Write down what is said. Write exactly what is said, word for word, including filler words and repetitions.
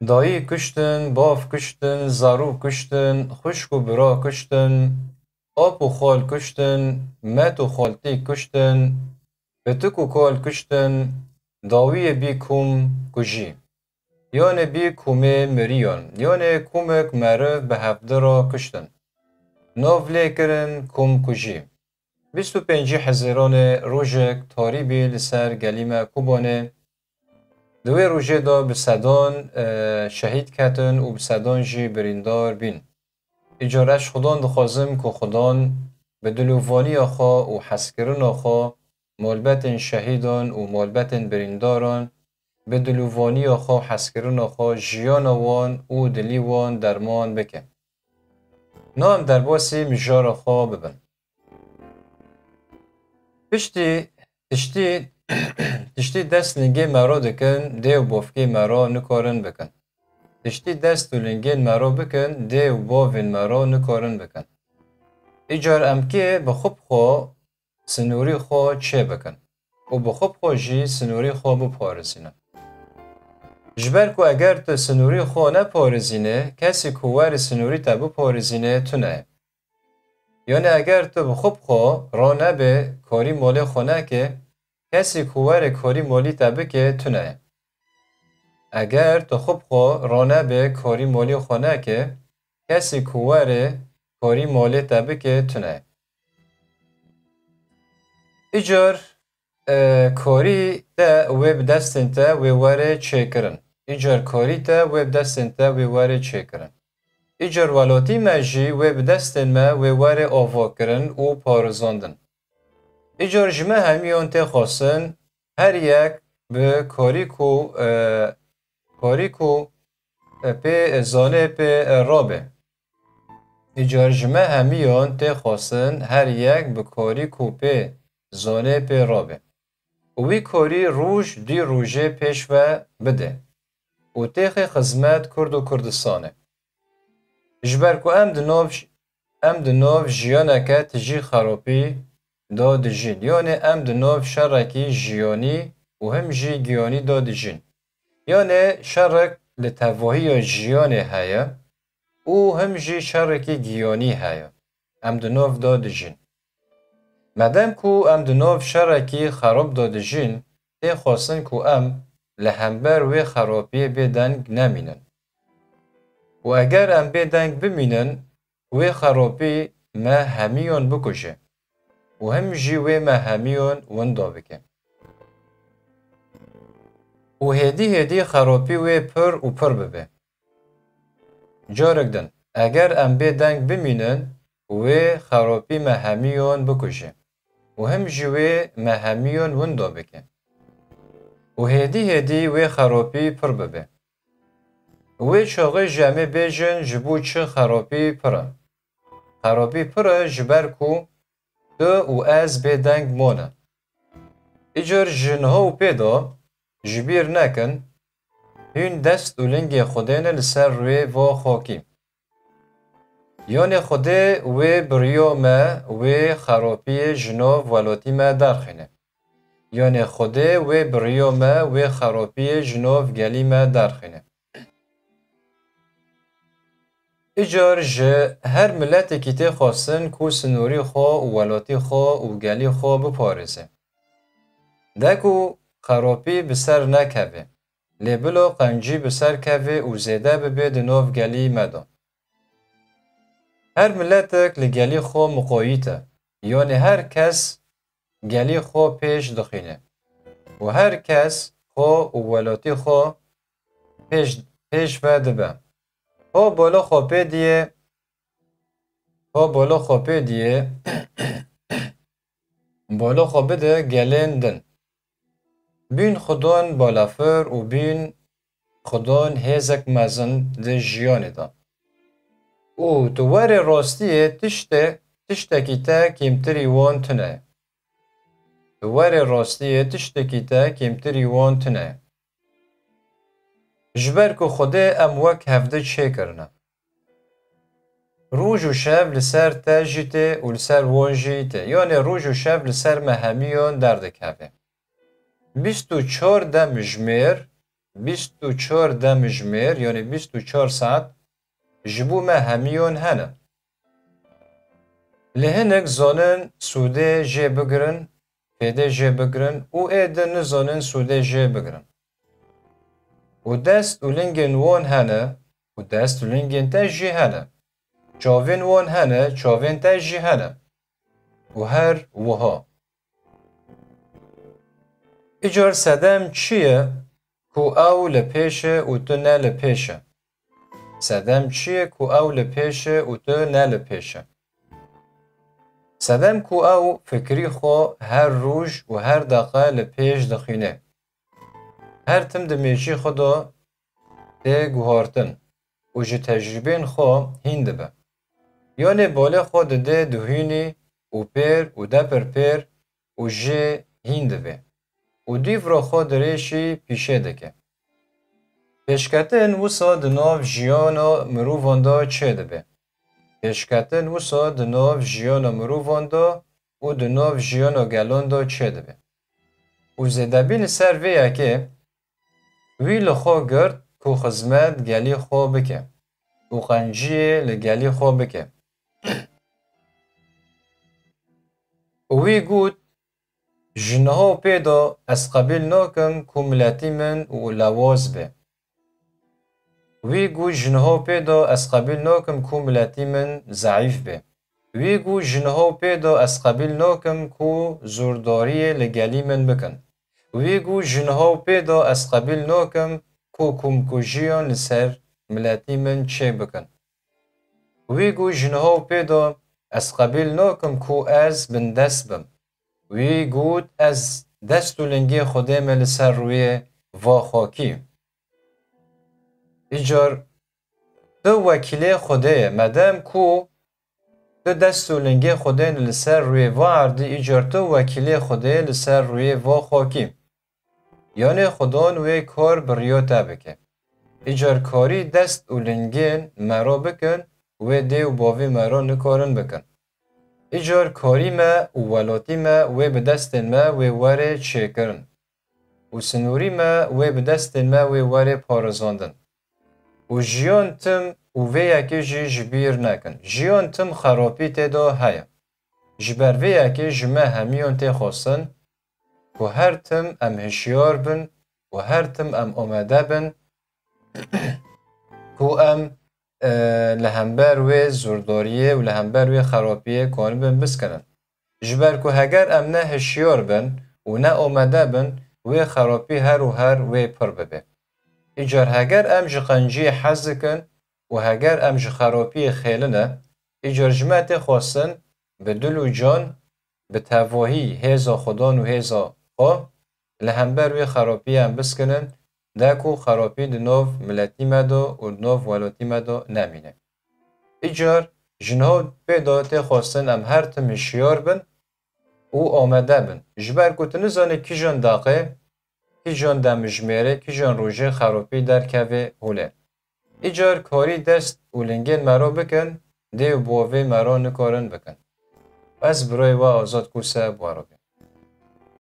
Dayî kuştin, bav kuştin, zarok kuştin, xwişk û bira kuştin, ap û xal kuştin, met û xaltî kuştin, pitik û kal kuştin, dawiyê bî kom kujî. Yanê bî komê miriyan, yanê komek meriv bi hevdi ra kuştin. Nav lê kirin kom kujî. Bîst û pêncî Hezîranê rojek tarî bî li ser gelî me Kobanê. Di wê rojê de bi sedan, e, şehîd ketin û bi sedan jî birîndar bîn. Îcar ez ji Xudan dixwazim ku Xudan bi dilûvaniya xwe û hezkirina xwe malbetên şehîdan û malbetên birîndaran bi dilûvaniya xwe û hezkirina xwe jiyana wan û dilî wan derman bike. Na em derbasî mijara xwe bibin. Piştî, tiştî, tiştî dest lingê mero dikin, dê û bavkê mero nikarin bikin. Tiştî dest û lingên mero bikin, dê û bavên mero nikarin bikin. Îcar em kê bi xwe bi xwe sinûrî xwe çê bikin û bi xwe bi xwe jî sinûrî xwe biparêzînin. Ji ber ku eger tu sinûrî xwe neparêzînê, kesî ku were sinûrî te biparêzînê tune ye. Yanî eger tu bi xwe bi xwe ranebê karî malê xwe neke, kesî ku were karî malî te bike tune ye. Eger tu xwe bi xwe ranebê karî malî xwe neke, kesî ku were karî malê te bike tune ye. Îcar, e, karî te wê bi destên te wê were çêkirin. Îcar karî te wê bi destên te wê were çêkirin. Îcar welatî me jî wê bi destên me wê were avakirin û parêzandin. Îcar ji me hemiyan tê xwestin her yek bi karî ku, e, karî ku, e, pê zanê pê, e, rabe. Îcar ji me hemiyan tê xwestin her yek bi karî ku pê zanê pê rabe. Û wî karî roj dî rojê pêş ve bide. Û têxê xizmet Kurd û Kurdistanê. Ji ber ku em di nav, em di nav jiyaneke tijî xerapî da dijîn. Yanê em di nav şerekî jiyanî û him jî giyanî da dijîn. Yanê şerek li tevahiya jiyanê heye û him jî şerekî giyanî heye. Em di nav da dijîn. Medem ku em di nav şerekî xerab de dijîn, tê xwestin ku em li hember wê xerapiyê bêdeng nemînin. Û eger em bêdeng bimînin, wê xerapî me hemiyan bikuje û him jî wê me hemiyan winda bike. Û hêdî hêdî xerapî wê pir û pir bibe. Carek din, eger em bêdeng bimînin, wê xerapî me hemiyan bikuje û him jî wê me hemiyan winda bike. Û hêdî hêdî wê xerapî pir bibe. Wê çaxê jî em ê bêjin ji bo çi xerapî pir e. Xerapî pir e ji ber ku tu û ez bêdeng mane. Îcar ji niha û pê de ji bîr nekin, hûn dest û lingê Xwedê ne li ser rûyê va xakî. Yanê Xwedê wê bi riya me wê xerapiyê ji nav welatî me derxîne. Yanê Xwedê wê bi riya me wê xerapiyê ji nav gelî me derxîne. Îcar ji her miletekî tê xwestin ku sinûrî xwe û welatî xwe û gelî xwe biparêze. De ku xerapî bi ser nekeve, lê bila qencî bi ser keve û zêde bibe di nav gelî me de. Her miletek li gelî xwe miqayît e, yanê her kes gelî xwe pêş dixîne û her kes xwe û welatî xwe pêş, pêş ve dibe. Xwe bala xwe pê diyê, xwe bala xwe pê diyê, bala xwe bide gelên din. Bîn xwedon balafir û bîn xwedon hêzek mezin di jiyanê de. Û tu werê rastiyê tişte, tiştekî te kêmtirî wan tune. Tu werê rastiyê tiştekî te kêmtirî wan tune. Ji ber ku Xwedê em wek hevdi çêkirine. Roj û şev li ser te jî tê û li ser wan jî tê. Yanê roj û şev li ser me hemiyan derdikeve. Bîst û çar demjimêr bîst û çar demjimêr, yanî bîst û çar saet ji bo me hemiyan hene. Lê hinek zanin sûdê jê bigirin, fêdê jê bigirin û ê din nizanin sûdê jê bigirin. Û dest û lingên wan hene û dest û lingên te jî hene. Çavên wan hene, çavên te jî hene. Û her wiha. Îcar sedem çi ye ku ew li pêş e û tu ne li pêş e? Sedem çi ye ku ew li pêş e û tu ne li pêş e? Sedem ku ew fikrî xwe her roj û her deqe li pêş dixwîne. Her tim di mêjî xwe de tê guhartin û ji tecrûbên xwe hîn dibe. Yanê balê xwe dide duhînî û pêr û depirpêr û jê hîn dibe û dîvra xwe dirêjî pîşê dike. Pêşketin wisa di nav jiyana mirovan de çêdibe. Pêşketin wisa di nav jiyana mirovan de û di nav jiyana gelan de çêdibe. Û zêdebî li ser vê yekê wî li xwe girt ku xizmet gelî xwe bike û qenciyê li gelî xwe bike. Û wî got, ji niha pê de ez qebîl nakim ku miletî min û lewaz be. Wî got, ji niha pê de ez qebîl nakim ku miletî min zeîf be. Wî got, ji niha pê de ez qebîl nakim ku zordariyê li gelî min bikin. Wî got, ji niha pê de ez qebîl nakim ku komkujiyan li ser miletî min çêbikin. Wî got, ji niha pê de ez qebîl nakim ku ez bindest bim. Wî got, ez dest û lingê Xwedê me li ser rûyê va xakî. Îcar tu wekîlê Xwedê ye. Medem ku tu dest û lingê Xwedê li ser rûyê va erdî, îcar tu wekîlê Xwedê ye li ser rûyê va xakî. Yanê Xudan wê kar bi riya te bike. Îcar karî dest û lingên me re bikin, wê dê û bavê me re nikarin bikin. Îcar karî me û welatî me wê bi destên me wê were çêkirin. Û sinûrî me wê bi destên me wê were parêzandin. Û jiyan tim û vê yekê jî ji bîr nekin. Jiyan tim xerapî tê de heye. Ji ber vê yekê ji me hemiyan tê xwestin ku her tim em hişyar bin û her tim em amade bin ku em, e, li hember wê zordariyê û li hember wê xerapiyê kanibin biskinin. Ji ber ku heger em ne hişyar bin û ne amade bin, wê xerapî her û her wê pir bibe. Îcar heger em ji qenciyê hez dikin û heger em ji xerapiyê xêlin e, îcar ji me tê xwestin bi dil û can, bi tevahî hêza Xudan û hêza xwe li hember wê xerapiyê em biskinin, de ku xerapî di nav miletî me de û di nav welatî me de nemîne. Îcar ji niha pê de tê xwestin em her tim hişyar bin û amade bin. Ji ber ku tu nizanî kîjan deqê, kîjan demjimêrê, kîjan rojê xerapî derkeve holê. Îcar karî dest û lingên me re bikin, dê û bavê me re nikarin bikin. Ez birayê we Azad Kûse bi we re bim.